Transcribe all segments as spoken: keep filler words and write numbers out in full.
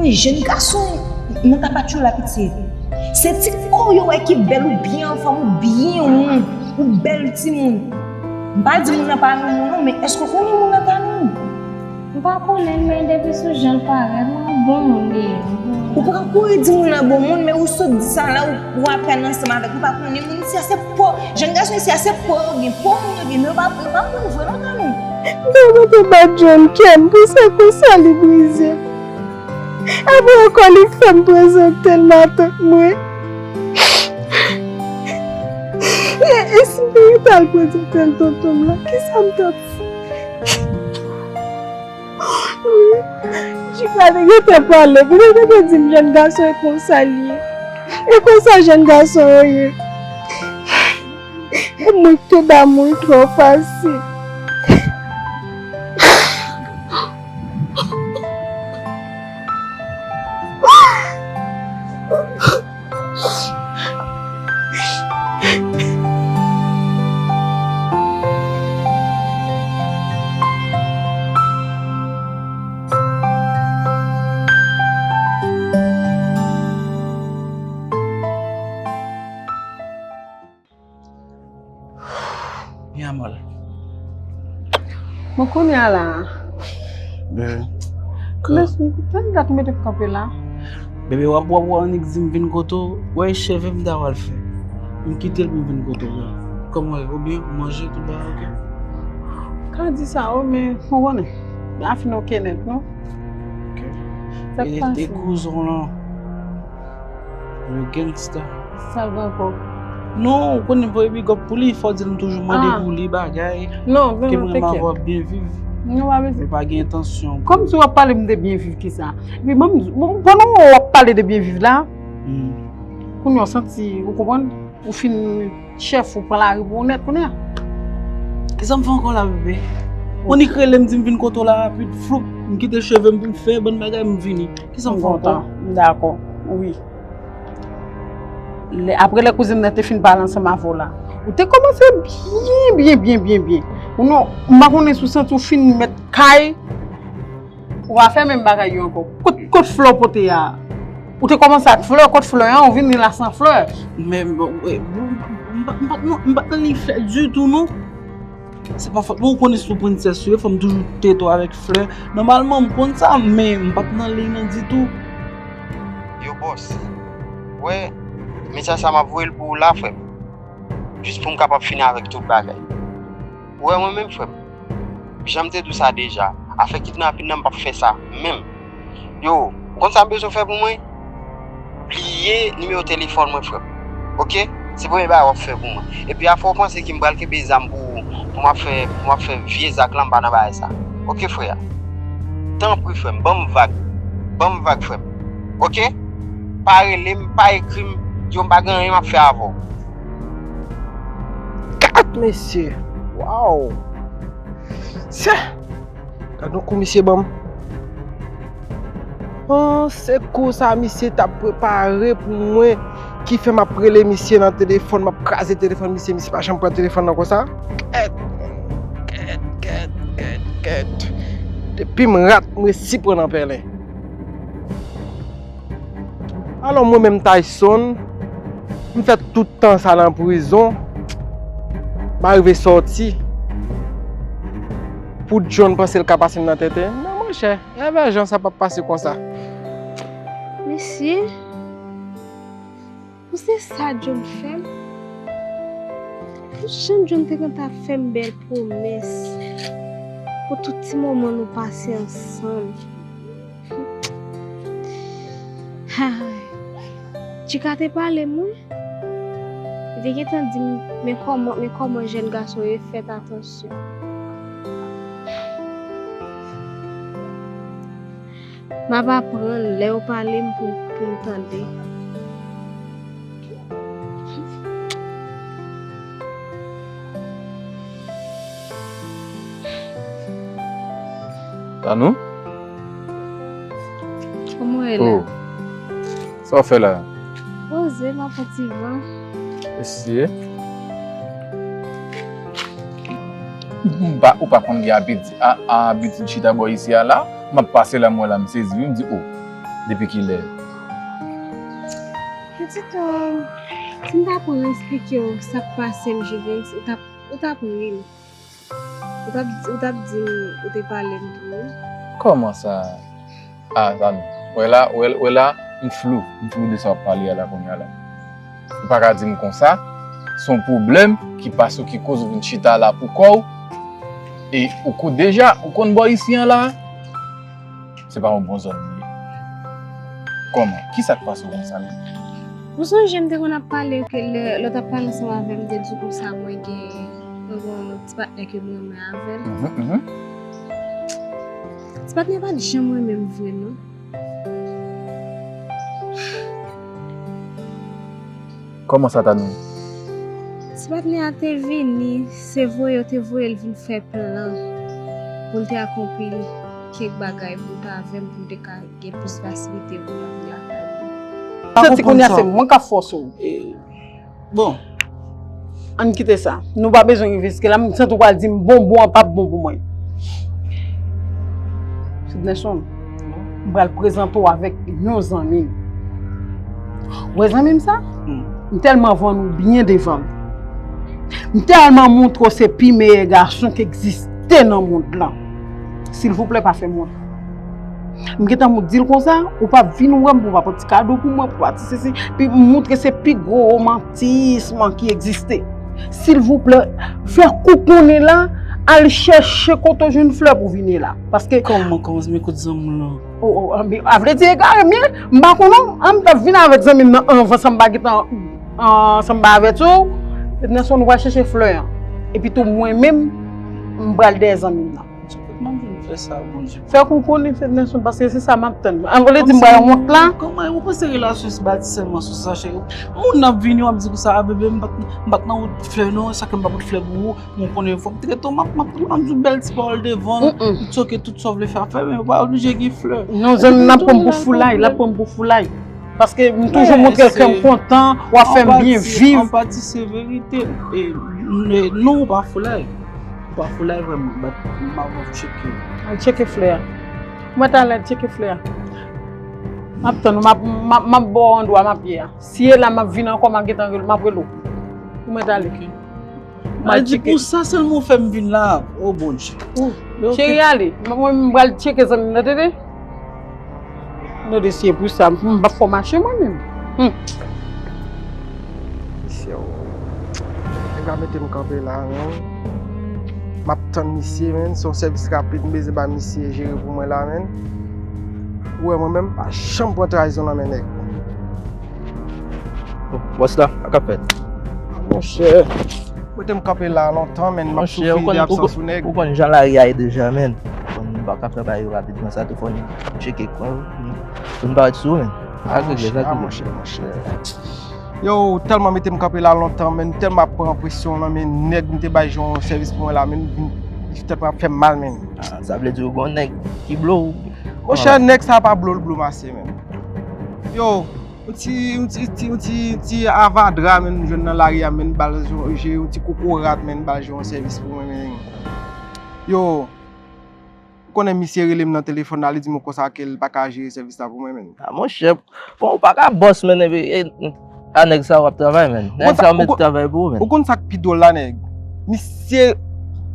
Jèn gason nan Tapatchoula piti. Se ti kò w yo wè ki bèl, ou byen anfòm, ou byen won, ou bèl timoun. M pa di moun nan pa renmen w non, men èske w konnen moun nan ta renmen w? M pa konnen l, men depi sou jan l parèt, yon bon moun li ye. Ou pran kouri di moun nan bon moun, men ou sot di sa la, ou, ou apèn ansanm avèk li, ou pa konnen moun isi a se po, jèn gason isi a se po yo gen, po moun yo gen, men yo pa, yo pa moun vre non, Tanou. M te mete bat John kè m, pou sa konsa li brize. Apre ankò, li fè m prezante l matant mwen. E, e si m te rete al prezante l tonton m lan, kisa m t ap fè? Wi, Jika te gentan pale, li te gentan di m jèn gason e konsa l ye. E konsa jèn gason yo ye. Mwen te damou l twò fasil. Byen mòl. Bon, kounye a la. Bebe. Mèsi, tèl dat ou mete m kanpe la. Bebe, w ap, w ap, w ap annik di m vin kote w, wè cheve m ta pral fè. M kite l pou m vin kote w la. Kòman w ye? Ou byen? Ou manje, tout bagay oke? Ka di sa, wi, men ou konnen. Afin oke nèt, non? Oke. Sa k pase? E kouzon lan. Le gangsta. Sa l gen ankò? Non, ou konnen voye big up pou li, fò di l m toujou mande pou li bagay. Non, ke m renmen avè w ap byen viv. Non, pa bezwen. Mwen pa gen entansyon. Kòmsi w ap pale m de byen viv kisa? Epi mwen, mwen, pandan w ap pale de byen viv la, kounye a w santi, ou konprann? Ou fin chèf, ou pran lari pou ou nèt kounye a. Kisa m fè ankò la, bebe? Ou annik rele m di m vin kote w la rapid, floup, m kite cheve m pou m fè bann bagay, m vini. Kisa m fè ankò? M dakò, wi. Lè, apre lè kouzin nan te fin pale ansanm avè w la, ou te kòmanse byen, byen, byen, byen, byen. Ou non, m pa konnen si w santi w fin mèt kay, ou pa fè menm bagay yo ankò. Kot, kot flè w pote a? Ou te kòmanse ak flè, kot flè an, ou vini la san flè. Men, bon, m pa, m pa, m pa t nan liy flè ditou, non. Se pa fòt mwen, ou konnen sou prensès ou ye, fò m toujou tete w avèk flè. Nòmalman, m konn sa, men m pa t nan liy nan ditou. Yo, bòs, wè, mesaj sa m ap voye l pou ou la, frè m. Jis pou m kapab fini avèk tout bagay. Ou wè mwen menm, frè m, jan m te di w sa deja, afè kidnapin nan, m p ap fè sa menm. Yo, ou konn sa m bezwen fè pou mwen? Bliye nimewo telefòn mwen, frè m. Oke? Se premye bagay w ap fè pou mwen. Epi afè w panse ke m pral kenbe zam pou, pou m ap fè, pou m ap fè vye zak la, m pa nan bagay sa. Oke, frè a? Tanpri, frè m, ban m vag. Ban m vag, frè m. Oke? Pa rele m, pa ekri m, di yo m pa gen anyen m ap fè avè w. Gad mesye! Waw! Sè! Gad yon kou misye ban m. Oh, se kou sa misye t ap prepare pou mwen ki fè m ap rele misye nan telefòn, m ap kraze telefòn misye, misye pa janm pran telefòn nan konsa. Kèt, kèt, kèt, kèt, kèt. Depi m rat, m resi pran nan pèlen. Alò, mwen menm Tayson, m fè tout tan sa nan prizon, m arive sòti. Pou John panse l ka pase m nan tenten. Non, monchè, evèjans sa p ap pase konsa. Mesye, pou se sa John fè m? Pou jan John te gentan ap fè m bèl pwomès pou tout ti moman nou pase ansanm. Hay, Chika te pale m, wi. Li te gentan di m, men kòman, men kòman jèn gason yo fèt atansyon. M ap aprann lè yo pale m pou, pou m tande. Tanou? Kòman w ye la? Oh. Sa w fè la? Poze, m ap pran ti van. Mesye. M pa, ou pa konn gen abitid, a, a, abitid chita bò isi a la. M ap pase la, m wè la, m sezi, wi, m di, oh. Depi kilè? Pitit, si m ta pran esplike w sa k pase m, Juvens, ou t ap, ou t ap ri m. Ou t ap, ou t ap di m ou te pale m tou wi. Kòman sa? Ah, Zami. Wè la, wè, wè la, m flou. M flou de sa w ap pale a la kounye a la. Ou pa ka di m konsa. Se yon pwoblèm ki pase w ki koz ou vin chita la pou kò w. E ou ko deja, ou konn bò isi an la. Se pa yon bon zòn li ye. Kòman? Kisa k pase w konsa menm? Ou sonje m te konn ap pale ke lè, lè w t ap pale ansanm avè m, m te di w konsa mwen gen, mwen gen yon ti patnè ke m renmen avè l. Mhm, mhm. Ti patnè pa t janm renmen m vre non. Kòman sa, Tanou? Ti patnè a te vini, se voye yo te voye l vin fè plan pou l te akonpli kèk bagay pou l te avè m, pou l te ka gen plis fasilite pou l antre lakay li. Santi kounye a se mwen k ap fòse w. E, bon. Ann kite sa. Nou pa bezwen rive jiske la. M santi w pral di m bonbon an p ap bon pou mwen. Fednerson, m pral prezante w avèk yon zanmi m. Ou wè zanmi m sa? M tèlman vann ou byen devan m. M tèlman montre w se pi meyè gason ki egziste nan mond lan. Silvouplè, pa fè m wont. M gentan di l konsa, ou p ap vin wè m, pou w p ap pote ti kado pou mwen, pou w pa ti sesi, pi m montre se pi gwo romantism ki egziste. Silvouplè, fè kou konnen la, al chèche kote w jwenn flè pou vini la. Paske Kòman, kòman, men kote zanmi w lan? O, o, a, a vle di egare m ye, m pa konnen, an m t ap vin avèk zanmi m nan anvan san m pa gentan, an, san m pa avèti w, Fednerson, ou pral chèche flè an. Epi tou mwen menm, m pral dèyè zanmi m nan. Sa fèt m ap vin fè sa, Bondye. Fè kou konnen, Fednerson, paske se sa m ap tann. An vle di m pral wont la. Kòman, ou panse relasyon se bati sèlman sou sa, cheri? Moun nan ap vini, w ap di konsa, a, bebe, m pa t, m pa t nan wout flè non, sa k fè m pa pot flè pou ou. Mwen konnen fò m trete w, m ap, m ap, m ap di w bèl ti pawòl devan l, m tchoke tout sa w vle fè a fè, men w pa oblije gen flè. Non, zanmi m, l ap pran m pou foulay, l ap pran m pou foulay. Paske m toujou montre l ke m kontan, w ap fè m byen viv. An pati se verite. E, e, non, ou pa foulay. Ou pa foulay vrèman, but m ap tcheke. Al tcheke flè a. Mwen talè tcheke flè a. M ap tann ou, m ap, m ap, m ap ba w andwa m ap ye a. Si e la m ap vin ankò, m ap gentan rele, m ap rele w. Ou mèt ale. Mwen di pou sa sèlman w fè m vin la. O Bondye. Cheri, ale. Mwen, mwen pral tcheke zanmi m nan, tande? Non, de si e pou sa, m p ap fè w mache mwen menm. Hmm. Misye, o. Nèg la mete m kanpe la, menn. M ap tann misye, menn. Se yon sèvis rapid m bezwen ba misye jere pou mwen la, menn. Ou wè, mwen menm, m pa janm pran trayizon nan men nèg. Bòs la, sa k ap fèt? Monchè. Kote m kanpe la lontan, menn, m ap soufri de absans ou nèg. Ou konn jan lari a ye deja, menn. Ou konn nou pa ka fè bagay yo rapid konsa tou, fò nou tcheke kò nou. Pou nou pa ret sou ou, menn. Sa k regle, sa k regle. Monchè, monchè. Yo, ou tèlman mete m kanpe la lontan, menn, tèlman ap pran presyon nan men nèg m te bay jan yon sèvis pou mwen la, menn, vin tèt mwen ap fè m mal, menn. Ah, sa vle di ou gon nèg ki blo ou? Monchè, nèg sa pa blo l blo m ase, menn. Yo, yon ti, yon ti, ti, yon ti, ti avadra, menn, m jwenn nan lari a, menn, ba l je, yon ti kokorat, menn, ba l je yon sèvis pou mwen, menn. Yo, ou konnen misye rele m nan telefòn la, li di m konsa ke l pa ka jere sèvis la pou mwen, menn. Ah, monchè, bon, ou pa ka bòs, menn, epi, e, a nèg sa w ap travay, menn. Nèg sa w met travay pou ou, menn. Ou konn sa k pi dwòl la, nèg? Misye,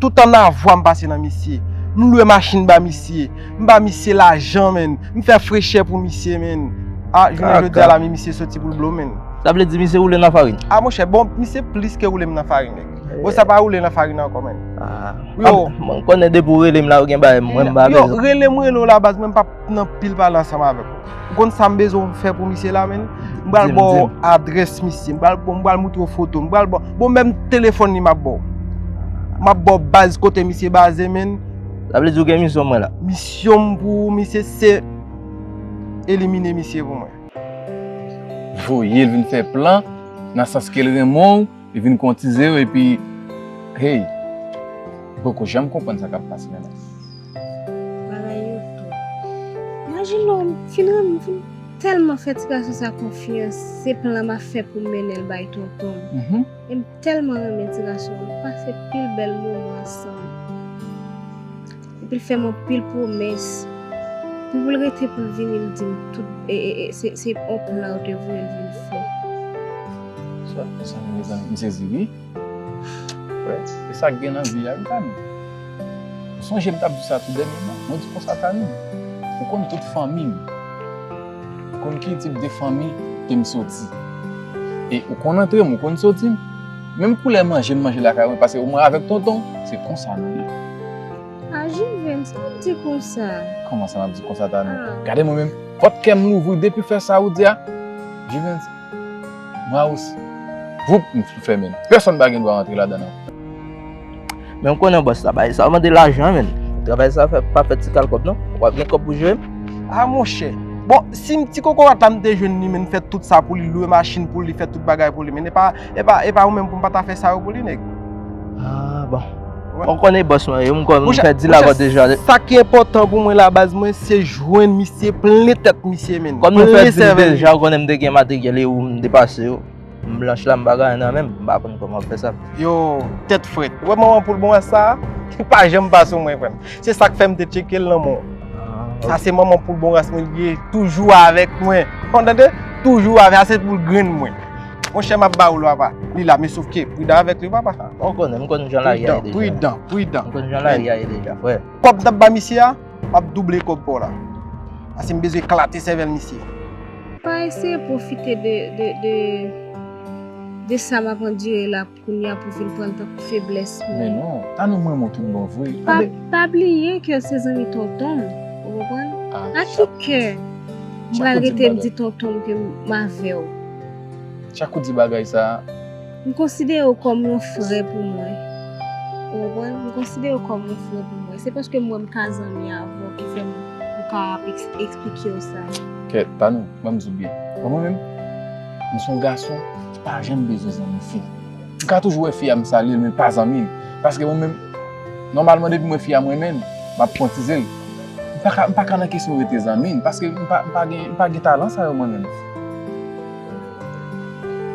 tout annavwa m pase nan misye. M lwe machin ba misye. M ba misye lajan, menn. M fè frechè pou misye, menn. A, jounen jodi a la, men misye soti pou l blo m, menn. Sa vle di misye woule nan farin? A, monchè, bon, misye plis ke woule m nan farin, nèg. Bon, sa pa woule nan farin ankò, menn. Ah, yo. Mwen konnen depi w rele m la, ou gen bagay, mwen m pa bezwen. Yo, rele m, rele w la, baz, mwen m p ap nan pil pale ansanm avèk ou. Ou konn sa m bezwen fè pou misye la, menn? M pral ba w adrès misye, m pral, m pral moutre w foto, m pral ba w, bon, menm telefòn li m ap ba w. M ap ba w baz kote misye baze, menn. Sa vle di ou gen misyon mwen la? Misyon m pou misye se elimine misye pou mwen. Voye l vin fè plan, nan sans ke l renmen w, li vin kontize w, epi, hey, m poko janm konprann sa k ap pase menm. Bagay yo tou. Imajine w, m fin renmen, m fin tèlman fè ti gason sa konfyans, se plan m ap fè pou m mennen l bay tonton m. Mhm. E m tèlman renmen ti gason an, nou pase pil bèl moman ansanm. Epi l fè m anpil pwomès. Pou l rete pou l vini, l di m tout, e, e, e, se, se on plan yo te voye l vin fè. Sa, sa, mezanmi, m sezi, wi. Wè, e sa k gen nan vi a, wi, Tanou. Ou sonje m t ap di sa tou dènyèman. Mwen di konsa, Tanou, ou konn tout fanmi m. Ou konn ki tip de fanmi ke m soti. E ou konn antre m, ou konn soti m. Menm koulè manje m manje lakay mwen, paske mwen avèk tonton, se konsa nou ye. A Jivens, sa w ap di konsa? Kòman sa m ap di konsa, Tanou? Gade mwen menm, pòt kè m louvri depi fè sa ou di a. Jivens, mwen a osi. Voup, m fèmen l. Pèsonn pa gen dwa rantre ladan l ankò. Men w konnen bòs la, bagay sa yo mande lajan, menn. Travay sa fè, pa fè ti kal kòb, non. W ap gen kòb pou jere m? A monchè. Bon, si m ti kokorat la m te jwenn li, men fè tout sa pou li, lwe machin pou li, fè tout bagay pou li, men e pa, e pa, e pa ou menm pou m pa ta fè sa yo pou li, nèg. Ah, bon. Ou konnen bòs mwen, yo m konn m fè dil avè w deja. Sa ki enpòtan pou mwen la baz mwen, se jwenn misye, plen tèt misye, menn. Kòm nou fè dil deja, ou konnen m te gen materyèl e ou m te pase yo. M blanch la, m pa gen anyen nan men m, m pa konn kòman fè sa. Yo, tèt frèt. Ou wè manman poul bon ras sa a? Li pa janm pa sou mwen, frè m. Se sa k fè m te tcheke l nan men w. Sa se manman poul bon ras mwen li ye, toujou avèk mwen. Ou tande? Toujou avèk, sa se poul grenn mwen. Monchè, m ap ba ou l, papa. Li la, men sofke, pridan avèk li, papa. Ou konnen, m konn jan lari a ye deja. Pridan, pridan, pridan. M konn jan lari a ye deja, frè. Kòb m t ap ba misye a, m ap double kòb pa w la. Paske m bezwen eklate sèvèl misye. Pa eseye pwofite de, de, de, de sa m ap andire la kounye a pou vin pran l tankou feblès mwen. Men non, Tanou, mwen renmen w tout bon vre. Pa, pa bliye ke se zanmi tonton m, ou konprann? A ki kè m pral rete m di tonton m ke m avè w? Chak ou di bagay sa a. M konsidere w kòm yon frè pou mwen. Ou konprann? M konsidere w kòm yon frè pou mwen. Se paske m wè m ka zanmi avè w ki fè m, m ka ap eks-, eksplike w sa. Kèt, Tanou, ban m di w byen. Bon, mwen menm, m se yon gason ki pa janm bezwen zanmi fi. M ka toujou wè fi a, m salye l, men pa zanmi l. Paske mwen menm, nòmalman, depi m wè fi a, m renmen l, m ap pwentize l. M pa ka, m pa ka nan kesyon rete zanmi l, paske m pa, m pa gen, m pa gen talan sa yo mwen menm.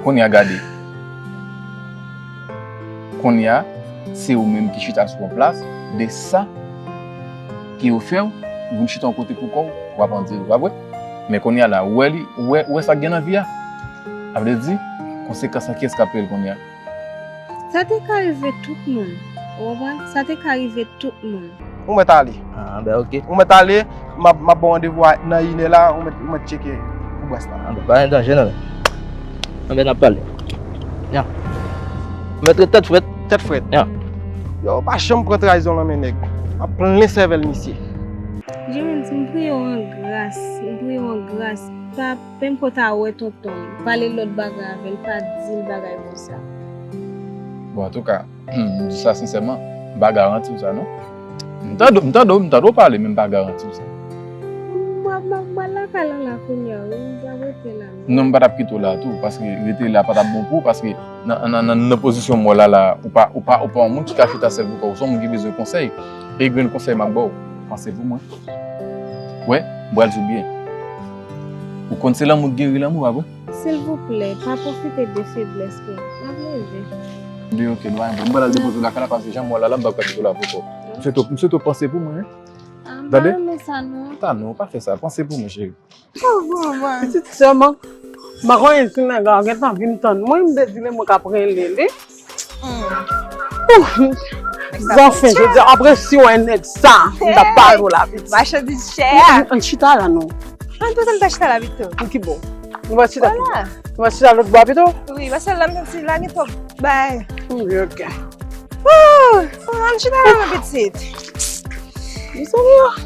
Kounye a gade. Kounye a, se ou menm ki chita sou yon plas, de sa ki ofè w, ou vin chita yon kote pou kò w, w ap andire, pa vre? Men kounye a la, ou wè li, ou wè, ou wè sa k gen nan vi a? Sa vle di, konsekans lan, kiyès k ap peye l kounye a? Sa te ka rive tout moun, ou konprann? Sa te ka rive tout moun. Ou mèt ale. Ah, ben, ok. Ou mèt ale, m ap, m ap ba w randevou a nan inè la, ou mèt, ou mèt tcheke pou bwès la. Ah, ben, pa gen danje, non. Anben, n ap pale. Ya. Mèt ret tèt frèt. Tèt frèt. Ya. Yo, pa janm pran trayizon nan men nèg. M ap plen sèvèl misye. Jimens, m priye w an gras, m priye w an gras. Pa, menm kote a wè tonton m, pale lòt bagay avè l, pa di l bagay konsa. Bon, antouka, m di sa sensèman, m pa garanti w sa, non. M tande, m tande, m tande w pale, men m pa garanti w sa. M ap, m ap, m ap lakay la, la kounye a, wi, m pa rete la, non. Non, m pa t ap kite w la tou, paske rete la pa t ap bon pou ou, paske nan, nan, nan, nan pozisyon m wè w la, la, ou pa, ou pa, ou pa yon moun ki ka chita sèl pou kò w, ou se yon moun ki bezwen konsèy. E grenn konsèy m ap ba w, panse pou mwen. Wè, m pral di w byen. Ou konn se lanmou k geri lanmou, pa vre? Silvouplè, pa pwofite de feblès mwen. M ap leve. Byen, ok, nou pa gen pwoblèm. M pral al depoze w lakay la, paske jan m wè w la, la, m p ap ka kite w la pou kò w. M swete w, m swete w panse pou mwen, wi. Tande? M pa renmen sa, non. Tanou, pa fè sa. Panse pou mwen, cheri. Oh, bon, bon. Pitit sèlman, m pa konnen si nèg la gentan vin tann mwen, m te di li mwen k ap rele li. Zanfen, jodi a, apre si w wè nèg sa, m t ap pale w la, pitit. Machandiz chè a. Ann chita la, non. Ann poze m ta chita la pito. Ann ki bò? Nou va chita ki bò? Nou va chita lòt bò a pito? Wi, paske la m santi la gen twòp bay. Ok, ok. Ooh, ann chita la, mwen pitit. Mezanmi, oh.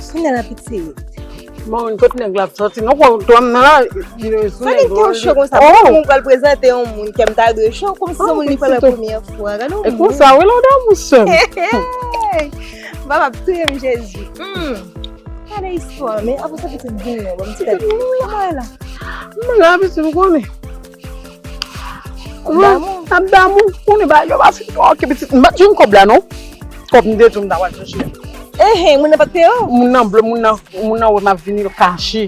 Kounye a la, pitit. Bon, kot nèg la ap sòti? Non, kwa, twa m nan la, li sou nèg yo. Sa ki cho konsa? Pou mwen pral prezante yon moun ke m ta dwe cho, kòmsi se moun li pral wè premyè fwa. Gade yon moun. E konsa, wi, lòd a moun sèm. Hey, hey. Papa ap touye m, Jezi. Hmm. Gade istwa, men apre sa pitit gen yon bon ti tèt. Mwen la. Mwen la, pitit, m konnen. Ap damou. Ap damou. Konnen ba yo pa fin oke pitit. M pa t jwenn kòb la non. Kòb m te di w m ta pral chèche. Ehe, moun nan pa t peye w? Moun nan blo, moun nan, moun nan wè m ap vini l kache.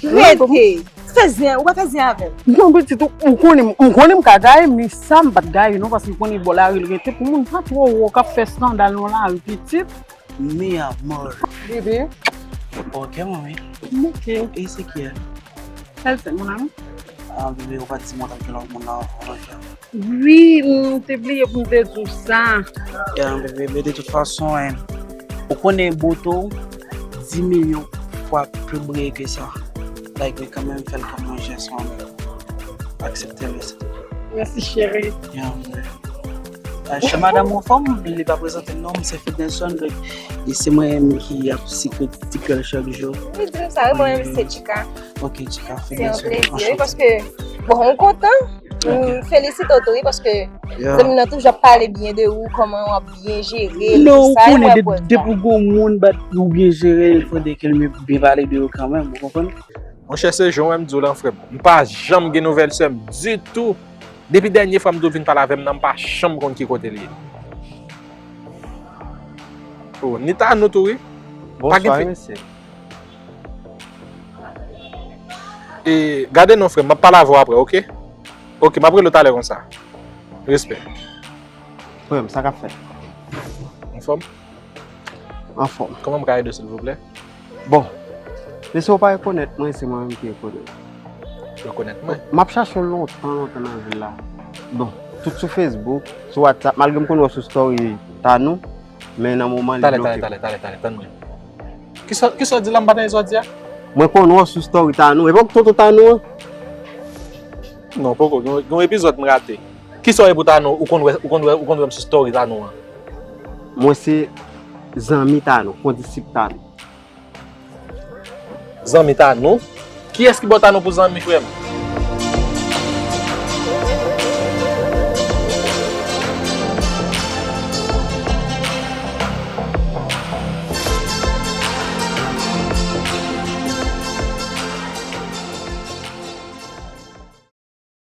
Rete. Fè zen, ou pa fè zen avè l. Non pitit, ou, ou konnen, m konnen m ka gaye, men sa m pa t gaye non, paske m konnen bò lari l rete pou moun pa twò wè w k ap fè eskandal nan lari pitit. Mi amor. Bebe. Ok, mami. Ok. E se ki? Sel se mon amour. Ah, bebe, ou pa di mwen tanke lòt moun nan, ou nan jan. Wi, m te bliye pou m te di w sa. Ya, bebe, men de tout fason, en, ou konnen boto di milyon fwa pli briye ke sa. Like, men kanmenm, fè l kòm yon jès, man. Aksepte l, se tou. Mèsi, cheri. Ya, bebe. Ah, se madanm ou fanm, li pa prezante non, m se Fidelson, donk, e se mwen menm ki ap sikre ti kè l chak jou. Wi, di m sa, wi, mwen menm se Chika. Ok, Chika, se yon Fidelson, plezi, wi, anchante. Paske, bon, m kontan. Ok. M felisite w tou, wi, paske zanmi nan toujou ap pale byen de ou, kòman w ap byen jere l, non, tout sa, e mwen kontan. Depi gon moun bat ou byen jere l, fò de ke l byen pale de ou kanmenm, ou konprann? Monchè, se jan w wè m di w lan, frè m. M pa janm gen nouvèl sè m ditou. Depi dènye fwa m di w vin pale avè m nan, m pa janm konn ki kote l ye. Oh, ni Tanou tou, wi. Pa gen fi. Bonswa, mesye. E, gade non, frè m, m ap pale avè w apre, ok? Ok, m ap rele w talè konsa. Respè. Frè m, sa k ap fèt? Anfòm? Anfòm. Kòman m ka ede w, silvouplè? Bon, mesye, ou pa rekonèt mwen, se mwen menm ki rekonèt ou. Rekonèt mwen? M ap chache w lontan, lontan nan vil la. Bon, tout sou Facebook, sou WhatsApp, malgre m konn wè w sou story Tanou, men nan moman li bloke. Talè, talè, talè, talè, talè, tann mwen. Kisa, kisa w di la, m pa tande sa w di a? Mwen konn wè w sou story Tanou. Epa w tonton Tanou an? Non, poko, gen, gen yon epizòd m rate. Kisa w ye pou Tanou, ou konn wè, ou konn wè, ou konn wè m sou story Tanou an? Mwen se zanmi Tanou, kondisip Tanou. Zanmi Tanou? Kiyès ki ba w Tanou pou zanmi, frè m?